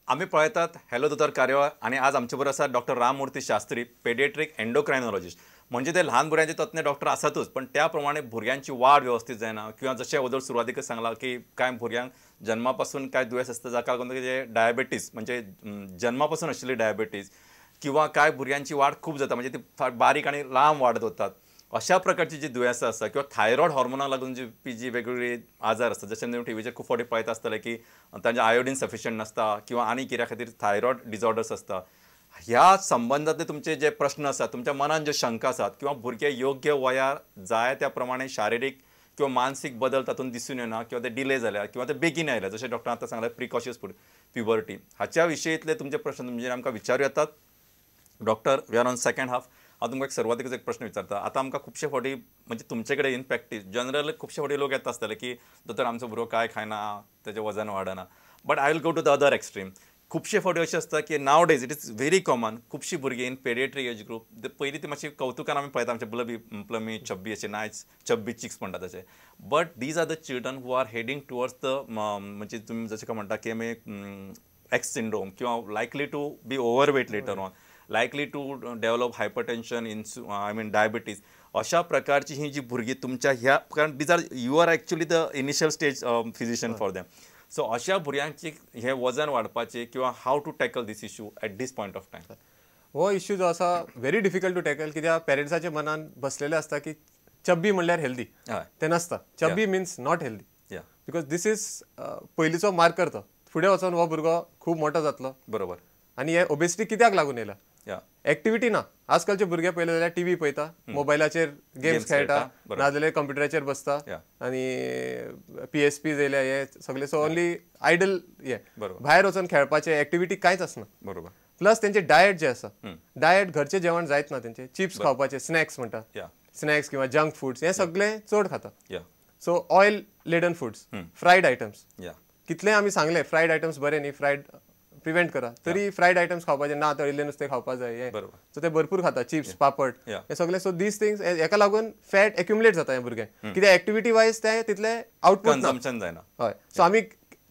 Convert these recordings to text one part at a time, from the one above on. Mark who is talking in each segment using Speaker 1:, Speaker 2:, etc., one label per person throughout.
Speaker 1: आमी पळयतात हॅलो दोतोर कार्यावळ आनी आज आमचे बरोबर आसा डॉक्टर राममूर्ती शास्त्री, पेडिएट्रीक एंडोक्रायनॉलॉजिस्ट. म्हणजे ते ल्हान भुरग्यांचे तज्ञ डॉक्टर आसातूच, पण त्या प्रमाणे भुरग्यांची वाड व्यवस्थित जायना किंवा जशें अगोदर सुरवातीकच सांगलां की कांय भुरग्यांक जन्मापासून कांय दुयेंस आसता जाका लागून ते डायबेटीस म्हणजे जन्मापासून आशिल्ली डायबेटीस किंवा कांय भुरग्यांची वाड खूब जाता म्हणजे ती फार बारीक आनी लांब वाडत वतात, अशा प्रकारची जी दुयेंसां आसता किंवा थायरॉयड हॉर्मोनाक लागून जी वेगवेगळी आजार आसता, जशें तुमी टिवीचेर खूब फावटी पळयता आसतले की तांचे आयोडीन सफिशियंट नासता किंवा आनी कित्या खातीर थायरॉयड डिसऑर्डर्स आसता. ह्या संबंदांतले तुमचे जे प्रश्न आसात, तुमच्या मनान ज्यो शंका आसात किंवा भुरगे योग्य वयार जाय त्या प्रमाणे शारिरीक किंवा मानसीक बदल तातूंत दिसून येना किंवा ते डिले जाल्या किंवा ते बेगीन आयल्या, जशें डॉक्टरान आतां सांगलें प्रिकॉशियस प्युबर्टी, हाच्या विशयीतले तुमचे प्रश्न तुमचे आमकां विचारूं येतात. Doctor, we are on second half. हांव तुमकां एक सुरवातीकच एक प्रश्न विचारता. आतां आमकां खुबशे फावटी म्हणजे तुमचे कडेन इन प्रॅक्टीस जनरल खुबशे फावटी लोक येता आसतले की दोतोर आमचो भुरगो कांय खायना, तेजें वजन वाडना. But I will go to the other extreme. खुबशे फावटी अशें आसता की nowadays it is very common, खुबशीं भुरगीं इन पेडिएट्रीक एज ग्रूप पयलीं ती मातशी कौतुकान आमी पळयता, आमचे ब्लबी प्लमी चब्बी अशे नायस चब्बी चिक्स म्हणटा तशें, but these are the children who are heading towards the म्हणजे तुमी जशें काय म्हणटा की आमी एक्स सिंड्रोम किंवा likely to be overweight later on, likely to develop hypertension, I mean diabetes, अशा प्रकारची ही जी भुरगीं तुमच्या ह्या, कारण these are you are actually the initial stage physician for them. So अशा भुरग्यांची हे वजन वाडपाचे किंवा how to tackle this issue at this point of time?
Speaker 2: हो इश्यू जो आसा व्हेरी डिफिकल्ट टू टॅकल, कित्याक पेरंट्साच्या मनान बसलेले आसता की चब्बी म्हणल्यार हेल्दी, ते नासता. Chubby means not healthy, because this is पयलींचो मार्कर, तो फुडें वचोन हो भुरगो खूब मोठो जातलो.
Speaker 1: बरोबर.
Speaker 2: आनी हे ओबेसिटी कित्याक लागून येयला? एक्टिविटी ना. आजकालचे भुरगे पळयले जाल्यार टीव्ही पळयता, मोबायलाचेर गेम्स खेळटा, नाजाल्यार कंप्युटराचेर बसता आनी पीएसपी येयल्या हे सगळे. सो ओनली आयडल हे, भायर वचून खेळपाचे एक्टिविटी कांयच आसना.
Speaker 1: बरोबर.
Speaker 2: प्लस तेंचे डायट जे आसा, डायट घरचें जेवण जायत ना तेंचे, चिप्स खावपाचे, स्नॅक्स म्हणटा, स्नॅक्स किंवा जंक फूड्स हे सगळे चड खाता. So oil laden foods, fried items, कितलें आमी सांगलें फ्रायड आयटम्स बरे न्ही, फ्रायड प्रिवेंट करा, तरी फ्रायड आयटम्स खावपाचे ना, तळिल्ले नुस्तें खावपा जाय हे, सो ते भरपूर खाता, चिप्स, पापड हे सगळे. सो these things हेका लागून फॅट एक्युमुलेट जाता ह्या भुरग्यांक, कित्याक एक्टिविटी वायज ते तितले आउटपुट
Speaker 1: जायना.
Speaker 2: हय. सो आमी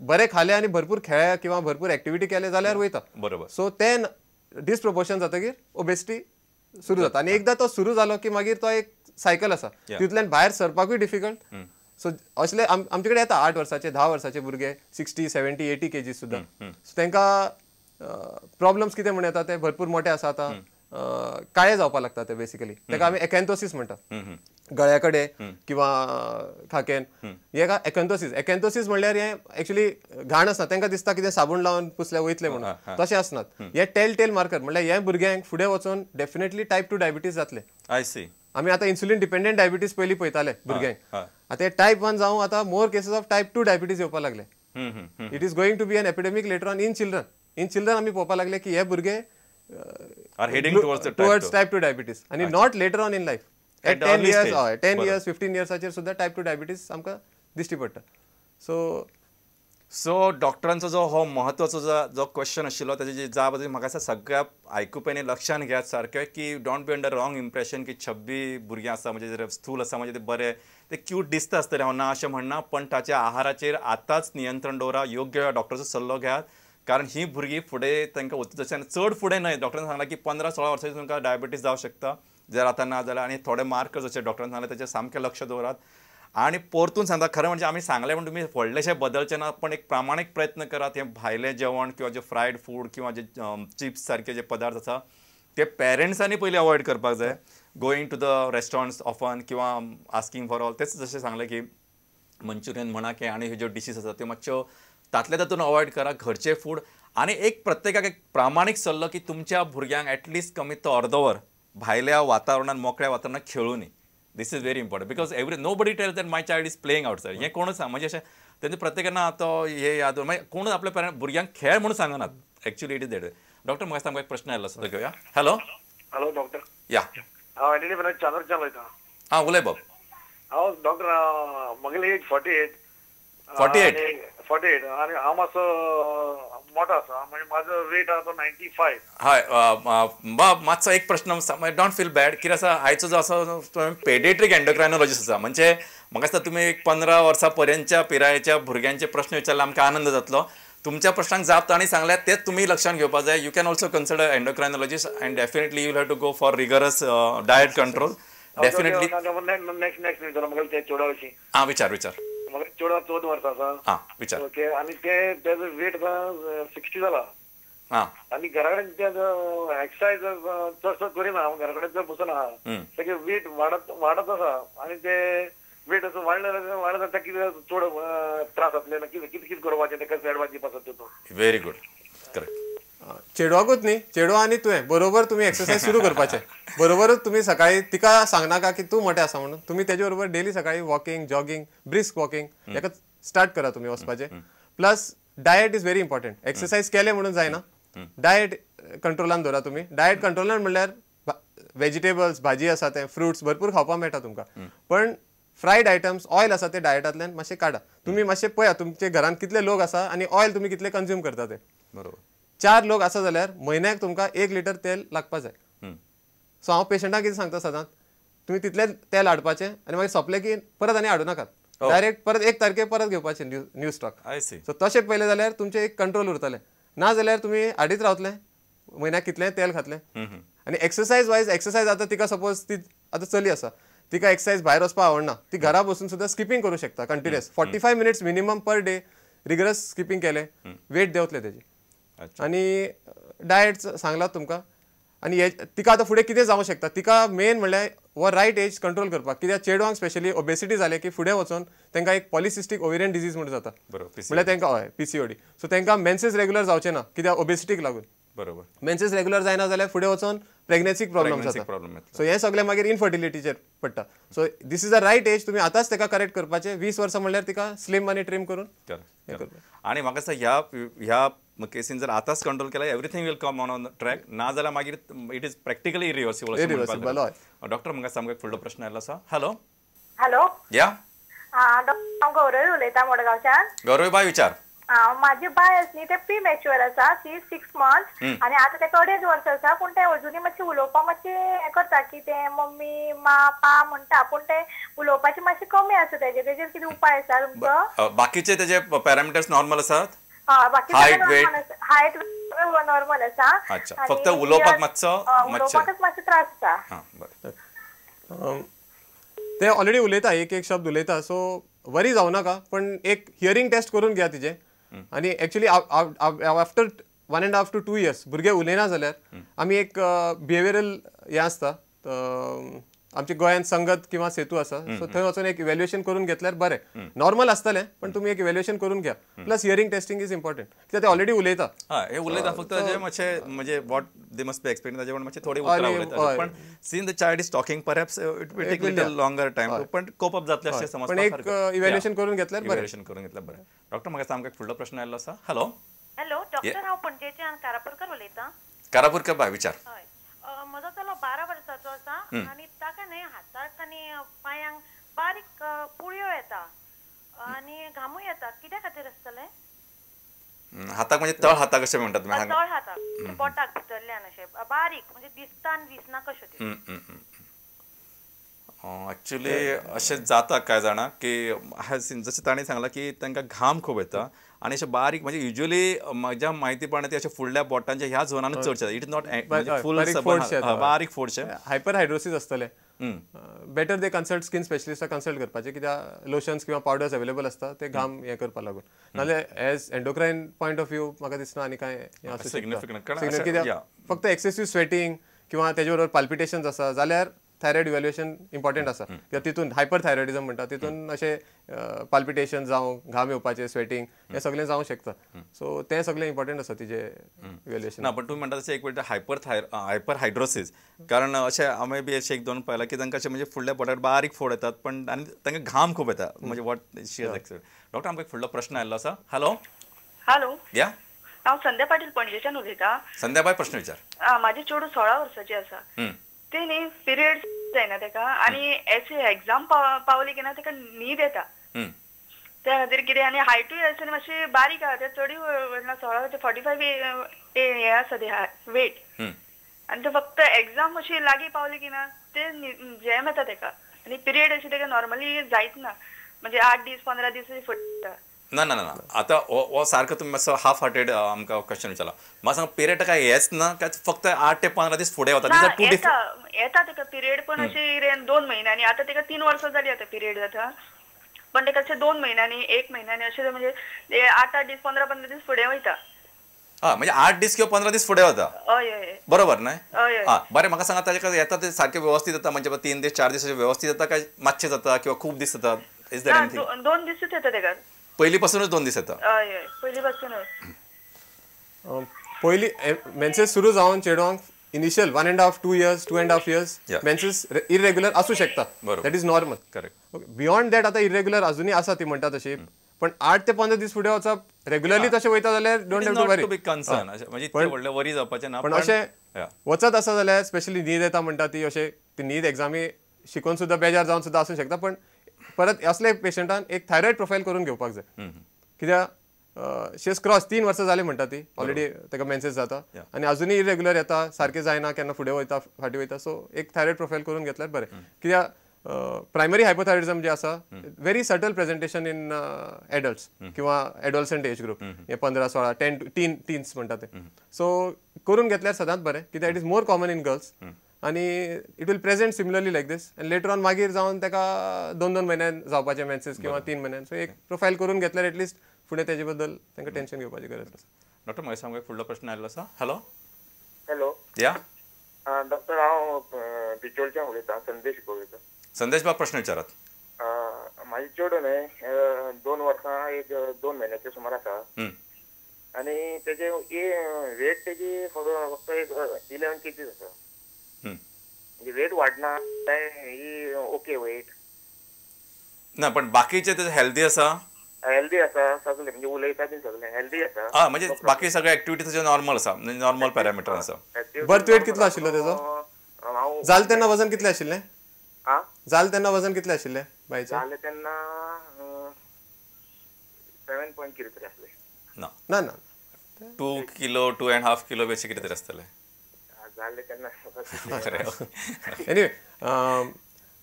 Speaker 2: बरे खाले आनी भरपूर खेळ्ळे किंवा भरपूर एक्टिविटी केले जाल्यार वयता.
Speaker 1: बरोबर.
Speaker 2: सो ते डिसप्रोपोर्शन जातकीर ओबेसिटी सुरू जाता आनी एकदां तो सुरू जालो की मागीर तो एक सायकल आसा, तितूंतल्यान भायर सरपाकूय डिफिकल्ट. सो असले आमचे कडेन येता 8 वर्साचे 10 वर्साचे भुरगे 60 70 80 केजी सुद्दां. सो तांकां प्रॉब्लम्स कितें म्हण येता, ते भरपूर मोठे आसा आतां, काळे जावपाक लागता ते बेसिकली, ताका आमी एकॅन्थोसीस म्हणटा, गळ्या कडेन किंवा खाकेन, हेका एकॅन्थोसीस. एकॅन्थोसीस म्हणल्यार हें एक्चुअली घाण आसना, तांकां दिसता कितें साबून लावन पुसल्यार वयतलें म्हणून, तशें आसनात. हे टेल टेल मार्कर म्हणल्यार हे भुरग्यांक फुडें वचून डेफिनेटली टायप 2 डायबिटीज जातले.
Speaker 1: I see.
Speaker 2: आमी आतां इन्सुलीन डिपेंडंट डायबिटीज पयलीं पळयताले भुरग्यांक, आतां टायप 1 जावं आतां more cases of type 2 diabetes येवपाक लागले. It is going to be an epidemic later on in children. In children आमी पळोवपाक लागले की हे भुरगे टुवर्ड्स टायप 2 डायबिटीज, आनी not later on in life, at 10 years, हय 10 इयर्स 15 इयर्साचेर सुद्दां टायप 2 डायबिटीज आमकां दिश्टी पडटा. सो
Speaker 1: सो डॉक्टरांचो जो हो म्हत्वाचो जो क्वेश्चन आशिल्लो ताची जी जाप आसा म्हाका दिसता सगळ्या आयकुप्यांनी लक्षान घेयात सारकें की don't be under wrong impression की छब्बी भुरगीं आसा म्हणजे स्थूल आसा म्हणजे ते बरे, ते क्यूट दिसता आसतलें, हांव ना अशें म्हणना, पण ताच्या आहाराचेर आतांच नियंत्रण दवरा, योग्य डॉक्टराचो सल्लो घेयात, कारण ही भुरगीं फुडें तांकां वचून चड फुडें न्हय, डॉक्टरान सांगलां की 15-16 वर्सांचेर तुमकां डायबिटीज जावं शकता जर आतां ना जाल्यार, आनी थोडे मार्क जशे डॉक्टरान सांगलें ताचेर सामकें लक्ष दवरात. आनी परतून सांगता, खरें म्हणजे आमी सांगलें म्हण तुमी व्हडलेशें बदलचें ना, पण एक प्रामाणीक प्रयत्न करात. हें भायलें जेवण किंवा जे फ्रायड फूड किंवा जे चिप्स सारके जे पदार्थ आसा ते पेरंट्सांनी पयलीं अवॉयड करपाक जाय. Going to the restaurants often किंवा आस्किंग फॉर ऑल, तेच जशें सांगलें की मंचुरियन म्हणा की आनी ह्यो ज्यो डिशीज आसा त्यो मातश्यो तातल्या तातून अवॉयड करा, घरचें फूड. आनी एक प्रत्येकाक एक प्रामाणीक सल्लो की तुमच्या भुरग्यांक एटलिस्ट कमीत तो अर्दवर भायल्या वातावरणान, मोकळ्या वातावरणांत खेळूं न्ही. This is very important because nobody tells that my child is playing outside. हें कोणूच सांग म्हणजे अशें तेंचे प्रत्येकान तो हे याद मागीर कोणूच आपल्या पेरंट भुरग्यांक खेळ म्हणून सांगनात. Actually it is that way. Doctor म्हाका सामको एक प्रश्न आयलो आसा तो घेवया. हॅलो.
Speaker 3: Hello doctor.
Speaker 1: या
Speaker 3: हांव एनडी फर्नांडीस चांदोरच्यान उलयतां.
Speaker 1: आं उलय बाब.
Speaker 3: हांव डॉक्टर, म्हगेली एज 48.
Speaker 1: 48?
Speaker 3: 48 आनी हांव मातसो मोठो आसा, म्हणजे म्हाजो वेट आसा तो 95.
Speaker 1: हय बाब, मातसो एक प्रश्न, don't feel bad, कितें आसा आयचो जो आसा तो पेडिएट्रीक एंडोक्रायनॉलॉजिस्ट आसा, म्हणजे म्हाका दिसता तुमी एक 15 वर्सां पर्यंतच्या पिरायेच्या भुरग्यांचे प्रश्न विचारल्यार आमकां आनंद जातलो. तुमच्या प्रश्नांक जाप तांणी सांगल्या तेच तुमी लक्षात घेवपा जाय. You can also consider endocrinologist and definitely you have to go for rigorous diet control. Definitely.
Speaker 3: Next next म्हाका ते चेडवा विशीं.
Speaker 1: आं विचार विचार.
Speaker 3: म्हाका चेडवा 14 वर्सां आसा.
Speaker 1: आं विचार.
Speaker 3: ओके आनी ते तेजो वेट आतां 60 जाला.
Speaker 1: आं
Speaker 3: आनी घरा कडेन ते एक्सरसाइज चडसो करिना, हांव घरा कडेन चड बसून आहा, तेगे वेट वाडत वाडत आसा आनी ते वेट असो वाडले वाडत ताका कितें चड त्रास जातले, कितें कितें कितें करपाचें ताका एडवायस दिवपा सोदता तूं.
Speaker 1: Very good, correct.
Speaker 2: चेडवाकूच न्ही, चेडवा आनी तुवें बरोबर तुमी एक्सरसाइज सुरू करपाचें. बरोबरूच तुमी सकाळी तिका सांगनाका की तूं मोटें आसा म्हणून, तुमी तेजे बरोबर डेली सकाळी वॉकिंग, जॉगिंग, ब्रिस्क वॉकिंग हेका स्टार्ट करा तुमी वचपाचें. Plus diet is very important. Exercise केले म्हणून जायना, डायट कंट्रोलान दवरा तुमी. डायट कंट्रोलान म्हणल्यार वेजिटेबल्स, भाजी आसा ते, फ्रुट्स भरपूर खावपाक मेळटा तुमकां, पण फ्रायड आयटम्स, ऑयल आसा ते डायटांतल्यान मातशें काडा. तुमी मातशें पळया तुमचे घरान कितले लोक आसा आनी ऑयल तुमी कितले कंज्यूम करता ते.
Speaker 1: बरोबर.
Speaker 2: 4 लोक आसा जाल्यार म्हयन्याक तुमकां 1 लिटर तेल लागपा जाय. सो हांव पेशंटाक कितें सांगता सदांच, तुमी तितलें तेल हाडपाचें आनी मागीर सोंपलें की परत आनी हाडूं नाकात, डायरेक्ट परत 1 तारखेर परत घेवपाचें न्यू स्टॉक. सो तशें पळयलें जाल्यार तुमचें एक कंट्रोल उरतलें, ना जाल्यार तुमी हाडीत रावतले म्हयन्याक कितलें तेल खातलें. आनी एक्सरसायज वायज, एक्सरसायज आतां तिका सपोज ती आतां चली आसा, तिका एक्सरसायज भायर वचपाक आवडना, ती घरा बसून सुद्दां स्किपींग करूं शकता continuous. 45 minutes minimum per day rigorous skipping केलें, वेट देंवतलें तेजें. आनी डायट सांगलां तुमकां. आनी तिका आतां फुडें कितें जावंक शकता, तिका मेन म्हणल्यार हो रायट एज कंट्रोल करपाक, कित्याक चेडवांक स्पेशली ओबेसिटी जालें की फुडें वचून तांकां एक पॉलिसिस्टीक ओवेरियन डिजीज म्हणून जाता, म्हणल्यार तांकां हय PCOD. सो तांकां मेन्सेस रेगुलर जावचें ना कित्याक ओबेसिटीक लागून.
Speaker 1: बरोबर.
Speaker 2: मेन्सेस रेगुलर जायना जाल्यार फुडें वचून प्रेग्नन्सीक प्रॉब्लम जाता. सो हें सगळें मागीर इनफर्टिलिटीचेर पडटा. So this is a right age, तुमी आतांच ताका करेक्ट करपाचें. 20 वर्सां म्हणल्यार तिका स्लिम आनी ट्रीम करून.
Speaker 1: आनी म्हाका दिसता ह्या ह्या केसीन जर आतांच कंट्रोल केल्यार everything will come on track, ना जाल्यार मागीर it is practically irreversible.
Speaker 2: Irreversible. हय.
Speaker 1: डॉक्टर म्हाका सामको एक फुडलो प्रश्न आयलो आसा. हॅलो.
Speaker 4: हॅलो.
Speaker 1: या.
Speaker 4: हांव गौरवी उलयतां मडगांवच्यान.
Speaker 1: गौरवी बाय विचार.
Speaker 4: माझी बाय आसा न्ही, ते प्री मॅच्युअर आसा, ती 6 मंथ्स आनी आतां तेका 2.5 वर्सां आसा, पूण ते अजुनूय मातशें उलोवपाक मातशें हें करता की ते मम्मी मा पा म्हणटा, पूण ते उलोवपाचें मातशें कमी आसा तेजेर. तेजेर कितें उपाय आसा तुमचो?
Speaker 1: बाकीचे तेजे पॅरामिटर्स नॉर्मल आसात?
Speaker 4: हय, बाकी हायट नॉर्मल आसा.
Speaker 1: अच्छा, फक्त उलोवपाक मातसो
Speaker 4: उलोवपाकच मातसो त्रास आसा.
Speaker 2: बरें, ते ऑलरेडी उलयता, एक एक शब्द उलयता, सो वरी जावं नाका, पण एक हियरींग टेस्ट करून घ्या तिजें. आनी एक्चुअली आफ्टर 1.5 to 2 years भुरगे उलयना जाल्यार आमी एक बिहेवियरल हें आसता, आमच्या गोंयांत संगत किंवा सेतू आसा, सो थंय वचून एक इव्हॅल्युएशन करून घेतल्यार बरें. नॉर्मल आसतलें पण तुमी एक इव्हॅल्युएशन करून घ्या. Plus hearing testing is important, कित्याक ते ऑलरेडी उलयता.
Speaker 1: हे उलयता, फक्त मातशें म्हणजे what they must be expecting ताजे मातशें थोडे उतरां उलयता, पण since the child is talking perhaps it will take little longer time, पण कोप अप जातलें अशें समजपाक.
Speaker 2: पण एक इव्हॅल्युएशन करून घेतल्यार बरें.
Speaker 1: इव्हॅल्युएशन करून घेतल्यार बरें. डॉक्टर म्हाका सामको एक फुडलो प्रश्न आयिल्लो आसा. हॅलो.
Speaker 5: हॅलो डॉक्टर, हांव पणजेच्यान कारापूरकर उलयतां.
Speaker 1: कारापूरकर बाय विचार.
Speaker 5: हय, म्हजो चलो 12 वर्साचो आसा आनी ताका न्ही हाताक आनी पांयांक बारीक पुळयो येता आनी घामूय येता, कित्या खातीर आसतलें?
Speaker 1: हाताक म्हणजे तळ हाताक अशें म्हणटात तुमी?
Speaker 5: तळ हाताक, बोटाक भितरल्यान अशें बारीक, म्हणजे दिसता आनी दिसना कश्यो त्यो.
Speaker 1: एक्चुअली अशें जाता कांय जाणां की जशें ताणें सांगलां की तांकां घाम खूब येता आनी अशें बारीक, म्हणजे युज्युअली म्हज्या म्हायती प्रमाणे ते अशे फुडल्या बोटांच्या ह्या झोनानूच चडशे, it is not फूल, बारीक फोडशे.
Speaker 2: हायपर हायड्रोसीस आसतलें. Better they consult skin स्पेशलिस्टाक consult करपाचें, कित्याक लोशन्स किंवा पावडर्स अवेलेबल आसता ते घाम हें करपाक लागून. नाजाल्यार as endocrine point of view म्हाका दिसना आनी कांय हें आसूं शकता, कित्याक फक्त एक्सेसीव स्वेटिंग किंवा तेजे बरोबर पाल्पिटेशन्स आसा जाल्यार थायरॉयड इव्हॅल्युएशन इम्पॉर्टंट आसा, कित्याक तितून हायपर थायरॉयडिजम म्हणटा, तितून अशें पाल्पिटेशन जावं, घाम येवपाचें, स्वेटिंग हें सगळें जावं शकता. सो तें सगळें इम्पॉर्टंट आसा तिजें इव्हॅल्युएशन.
Speaker 1: ना, पण तुमी म्हणटा तशें एक वेळ हायपर हायड्रोसीस, कारण अशें हांवें बी अशें 1-2 पळयलां की तांकां अशें म्हणजे फुडल्या बोटार बारीक फोड येतात, पण आनी तांकां घाम खूब येता, म्हणजे what she has expect. Doctor आमकां एक फुडलो प्रश्न आयिल्लो आसा. हॅलो.
Speaker 6: हॅलो.
Speaker 1: या.
Speaker 6: हांव संध्या पाटील पणजेच्यान उलयतां.
Speaker 1: संध्या बाय प्रश्न विचार.
Speaker 6: म्हाजें चेडूं 16 वर्साचें आसा, ते न्ही पिरियड्स जायना तेका आनी एसे एग्जाम पावली की ना तेका न्हीद येता, त्या खातीर कितें, आनी हायटूय आसा न्ही मातशी बारीक आहा, ते चडूय व्हडना, 16 45 हें आसा ते वेट, आनी ते फक्त एग्जाम अशी लागीं पावली की ना ते झेम येता तेका आनी पिरियड अशी तेका नॉर्मली जायत ना, म्हणजे 8 दीस 15 दीस फुट्टा.
Speaker 1: ना ना ना आता हो सारको तुमी मातसो हाफ हार्टेड आमकां क्वेश्चन विचारला. म्हाका सांग पिरियड काय येच ना काय फक्त 8 ते 15 दीस फुडें वता?
Speaker 6: येता तेका पिरियड, पण अशें 2 म्हयन्यांनी. आतां तेका 3 वर्सां जाली आतां पिरियड जाता, पण तेका अशें 2 म्हयन्यांनी 1 म्हयन्यांनी अशें म्हणजे 8-8 दीस 15-15 दीस फुडें वयता.
Speaker 1: हा म्हणजे 8 दीस किंवा 15 दीस फुडें वता.
Speaker 6: हय हय
Speaker 1: बरोबर न्हय? हा बरें, म्हाका सांगा ताजे येता ते सारकें व्यवस्थीत जाता म्हणजे 3 दीस 4 दीस अशें व्यवस्थीत जाता काय मातशें जाता किंवा खूब दीस जाता? Is there anything?
Speaker 6: 2 दिसूच येता तेका.
Speaker 1: पयलीं पासूनच 2 दीस येता?
Speaker 6: हय हय पयलीं पासूनच.
Speaker 2: पयलीं मेन्सेस सुरू जावन चेडवांक initial 1.5 2 years 2.5 years menses irregular आसूं शकता. That is normal.
Speaker 1: Correct.
Speaker 2: Beyond that आतां इरेग्युलर अजुनूय आसा ती म्हणटा तशी, पण 8 ते 15 दीस फुडें वचप रेग्युलरली तशें वयता जाल्यार don't have to worry.
Speaker 1: To be concern म्हणजे इतकें व्हडलें वरी जावपाचें ना.
Speaker 2: पण अशें वचत आसा जाल्यार स्पेशली न्हीद येता म्हणटा ती, अशें ती न्हीद एग्जामी शिकून सुद्दां बेजार जावन सुद्दां आसूं शकता. पण परत असले पेशंटान एक थायरॉयड प्रोफायल करून घेवपाक जाय, कित्याक शेस क्रॉस 3 वर्सां जाली म्हणटा ती ऑलरेडी ताका मेन्सेस जाता आनी अजुनूय इरेग्युलर येता, सारकें जायना, केन्ना फुडें वयता फाटीं वयता. सो एक थायरॉयड प्रोफायल करून घेतल्यार बरें, कित्याक प्रायमरी हायपोथायरॉइडिझम जे आसा very subtle presentation in adults किंवा एडोलसंट एज ग्रुप, हे 15 16 10 टीन्स म्हणटा ते. सो करून घेतल्यार सदांच बरें, कित्याक it is more common in girls आनी it will present similarly like this and later on मागीर जावन ताका 2-2 म्हयन्यान जावपाचे मेन्सेस किंवा 3 म्हयन्यान. सो एक प्रोफायल करून घेतल्यार एटलिस्ट फुडें तेजे बद्दल तांकां टेन्शन घेवपाची गरज आसा.
Speaker 1: डॉक्टर म्हाका सांग फुडलो प्रश्न आयिल्लो आसा. हॅलो.
Speaker 7: हॅलो.
Speaker 1: या
Speaker 7: डॉक्टर, हांव बिचोलच्यान उलयतां, संदेश उलयतां.
Speaker 1: संदेश बाब प्रश्न विचारात.
Speaker 7: म्हाजी चेडूं न्हय 2 वर्सां एक 2 म्हयन्याचे सुमार आसा आनी तेजे वेट तेजी फक्त एक 11 kg आसा. म्हणजे वेट वाडना काय ही ओके वेट
Speaker 1: ना, पण बाकीचे तेजे हेल्दी आसा?
Speaker 7: हेल्दी आसा सगळे, म्हणजे उलयता बी सगळे हेल्दी आसा.
Speaker 1: हा म्हणजे बाकी सगळे एक्टिविटी तेजे नॉर्मल आसा, नॉर्मल पॅरामिटर आसा.
Speaker 2: बर्थ वेट कितलो आशिल्लो तेजो? जालें तेन्ना वजन कितलें आशिल्लें? जालें तेन्ना वजन कितलें आशिल्लें बायचें?
Speaker 7: जालें तेन्ना 7 पॉयंट कितें तरी आसलें.
Speaker 1: ना
Speaker 2: ना ना
Speaker 1: 2 किलो 2.5 किलो बेशी कितें तरी आसतलें
Speaker 7: जालें तेन्ना.
Speaker 2: एनिवे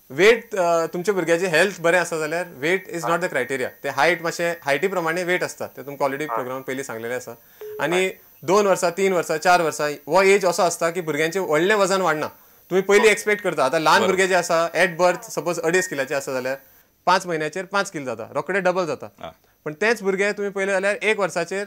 Speaker 2: वेट तुमच्या भुरग्याचें हेल्थ बरें आसा जाल्यार weight is not the criteria. ते हायट मातशें हायटी प्रमाणे वेट आसता, ते तुमकां ऑलरेडी प्रोग्राम पयलीं सांगलेलें आसा. आनी 2 वर्सां 3 वर्सां 4 वर्सां हो एज असो आसता की भुरग्यांचें व्हडलें वजन वाडना. तुमी पयलीं एक्सपेक्ट करता. आतां ल्हान भुरगे जे आसा एट बर्थ सपोज 2.5 किलाचे आसा जाल्यार 5 म्हयन्याचेर 5 किल जाता, रोखडे डबल जाता. पण तेंच भुरगे तुमी पयलें जाल्यार 1 वर्साचेर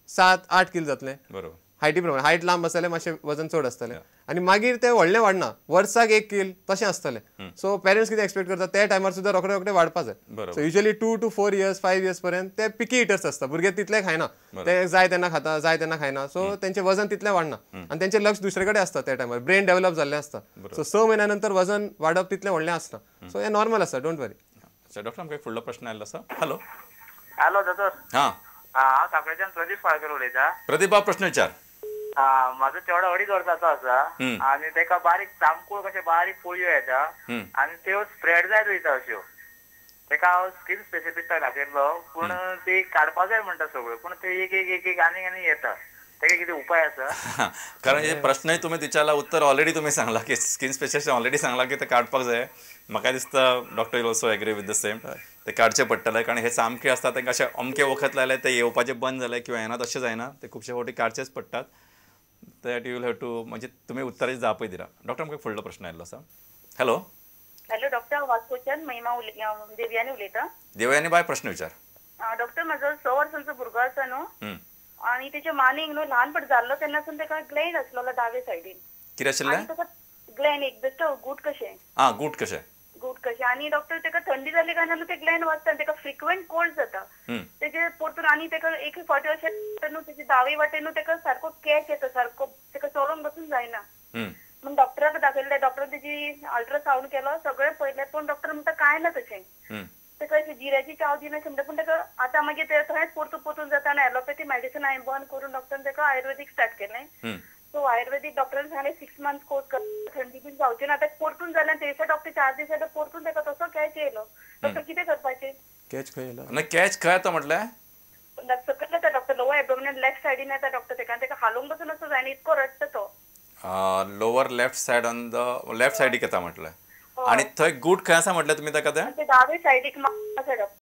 Speaker 2: 7-8 किल जातलें.
Speaker 1: बरोबर.
Speaker 2: हायटी प्रमाणे हायट लांब आसतलें मातशें वजन चड आसतलें आनी मागीर तें व्हडलें वाडना, वर्साक 1 किल तशें आसतलें. सो पेरंट्स कितें एक्सपेक्ट करता त्या टायमार सुद्दां रोखडे रोखडे वाडपा जाय. So usually 2 to 4 years 5 years पर्यंत ते पिकी इटर्स आसता, भुरगे तितले खायना, ते जाय तेन्ना खाता जाय तेन्ना खायना. सो तेंचें वजन तितलें वाडना आनी तेंचें लक्ष दुसरे कडेन आसता त्या टायमार, ब्रेन डेव्हलप जाल्लें आसता. सो 6 म्हयन्या नंतर वजन वाडप तितलें व्हडलें आसना. सो हें नॉर्मल आसा, don't worry.
Speaker 1: Doctor आमकां एक फुडलो प्रश्न आयिल्लो आसा. हॅलो.
Speaker 8: हॅलो दोतोर.
Speaker 1: हां,
Speaker 8: हांव सांखळेच्यान प्रदीप फाळकर उलयतां.
Speaker 1: प्रदीप बाब प्रश्न विचार.
Speaker 8: म्हाजो चेडो 2.5 वर्साचो आसा आनी तेका बारीक तांबकुळ कशे बारीक पोळयो येता आनी त्यो स्प्रेड जायत वयता अश्यो. तेका हांव स्कीन स्पेशलिस्टाक दाखयल्लो, पूण ती काडपा जाय म्हणटा सगळ्यो, पूण ते एक एक एक एक आनी आनी येता. तेका कितें उपाय आसा?
Speaker 1: कारण हे प्रश्नय तुमी विचारला, उत्तर ऑलरेडी तुमी सांगला की स्कीन स्पेशलिस्ट ऑलरेडी सांगला की ते काडपाक जाय. म्हाका दिसता doctor will also agree with the same, ते काडचे पडटले. कारण हे सामके आसता तांकां अशें अमके वखद लायले ते येवपाचें बंद जालें किंवा येना तशें जायना, ते खुबशे फावटी काडचेच पडटात. That you will have to म्हणजे तुमी उत्तराची जापय दिला. डॉक्टर आमकां फुडलो प्रश्न आयिल्लो आसा. हॅलो.
Speaker 9: हॅलो डॉक्टर, वास्कोच्यान महिमा देवयानी उलयता.
Speaker 1: देवयानी बाय प्रश्न विचार.
Speaker 9: डॉक्टर, म्हजो 6 वर्सांचो भुरगो आसा न्हू आनी तेच्या मानेक न्हू ल्हानपण जाल्लो तेन्नासून तेका ग्लँड आसलेलो दावे सायडीन.
Speaker 1: कितें आशिल्लें?
Speaker 9: ग्लँड एक बेश्टो गूट कशें.
Speaker 1: आं, गूट कशें.
Speaker 9: गूट कशें. आनी डॉक्टर तेका थंडी जाली काय ना ते ग्लँड वाजता आनी तेका फ्रिक्वंट कोल्ड जाता. तेजे परतून आनी तेका एक फावटी अशें न्हू तेजे दावे वाटेन न्हू तेका सारको कॅच येता, सारको तेका चलोवंक बसून जायना. म्हण डॉक्टराक दाखयलें, डॉक्टरान तेजी अल्ट्रासावंड केलो, सगळें पळयलें, पूण डॉक्टर म्हणटा कांय ना तशें. तेका अशें जिऱ्याची चाव दिना म्हणटा, पूण तेका आतां मागीर ते थंयच परतून परतून जाता आनी एलोपॅथी मेडिसिन हांवें बंद करून डॉक्टरान तेका आयुर्वेदीक स्टार्ट केलें. सो आयुर्वेदीक डॉक्टरान सांगलें 6 मंथ्स कोर्स कर, थंडी बीन जावची ना. आतां परतून जालें ते दिसा डॉक्टर 4 दीस जाल्यार परतून तेका तसो कॅच येयलो. डॉक्टर कितें करपाचें?
Speaker 2: कॅच खंय येयलो?
Speaker 1: ना कॅच खंय येता म्हटल्यार?
Speaker 9: सकयल येता डॉक्टर, लोवर एबडोमिनल लेफ्ट सायडीन येता डॉक्टर तेका, तेका हालोवंक बसून असो जायना, इतको रडटा तो.
Speaker 1: Lower left side on the left सायडीक येता म्हटलें. आनी थंय गूट खंय आसा म्हटलें तुमी ताका? ते
Speaker 9: दावे सायडीक आसा डॉक्टर.